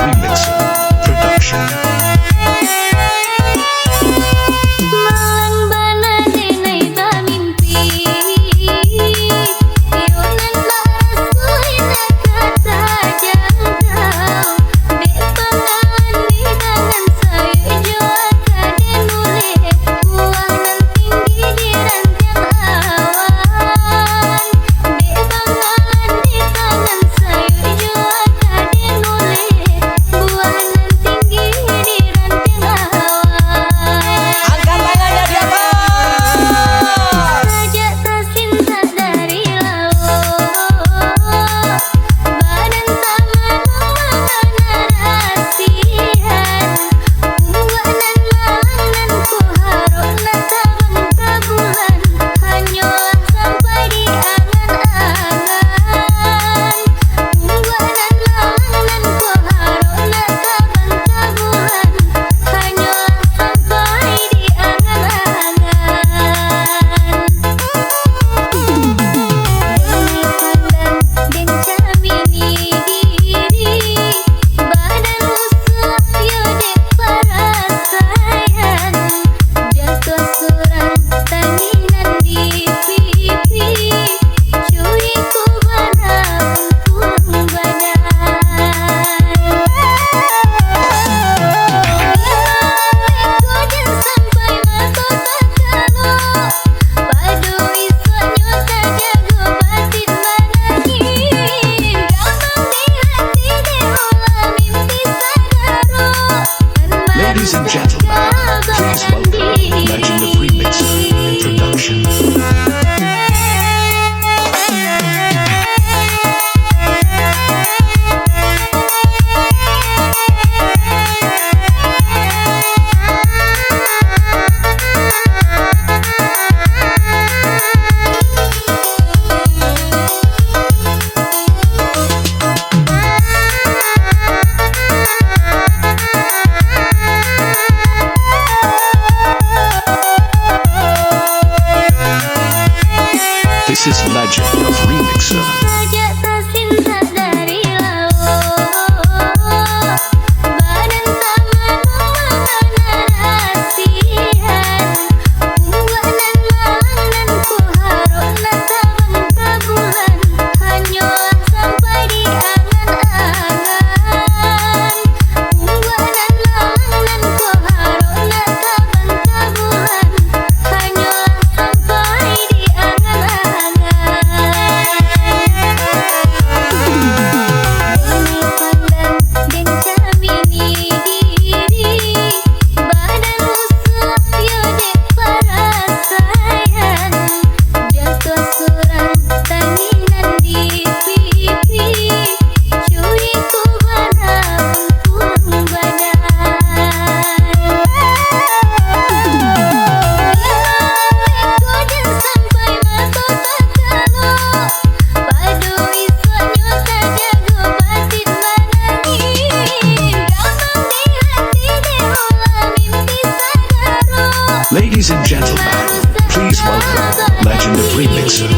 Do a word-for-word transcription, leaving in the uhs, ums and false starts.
Remix Production. Malang bana denai bamimpi, iyo nan barasoi nan ka tajangkau. Dek pangalan di tangan sayuik jo aka den uleh, buah nan tinggi di rantiang awan. Dek pangalan di tangan sayuik jo aka den uleh, buah nan tinggi di rantiang awan. Angkat tangannya di atas. Sajak tasintak dari lauik, badan tamanuang mangarasian. Buah nan malang nan ko harok nan tabang ka bulan, hanyolah sampai di angan-angan. Buah nan malang nan ko harok nan tabang ka bulan, hanyolah sampai di angan-angan. Dek pandang den camini diri, badan usuak yo dek parasaian. Jatuah surang tanginan di pipi, curiku bana untuang badan. Bilang leko jan sampai mato takalok, pado isuaknyo tajago batin manangih. Gamang di hati dek ulah mimpi sagalo. Ladies and gentlemen, please welcome Legend of Remix Production. This is Legend of Remixer. Sajak tasintak dari lauik, badan tamanuang mangarasian. Buah nan malang nan ko harok nan tabang ka bulan, hanyolah sampai di angan-angan. Buah nan malang nan ko harok nan tabang ka bulan, hanyolah sampai di angan-angan. Dek pandang den camini diri, badan usuak yo dek parasaian. Jatuah surang tanginan di pipi, curiku bana untuang badan. Bilang leko jan sampai mato takalok, pado isuaknyo tajago batin manangih. Gamang di hati dek ulah mimpi sagalo. Ladies and gentlemen, please welcome Legend of Remixer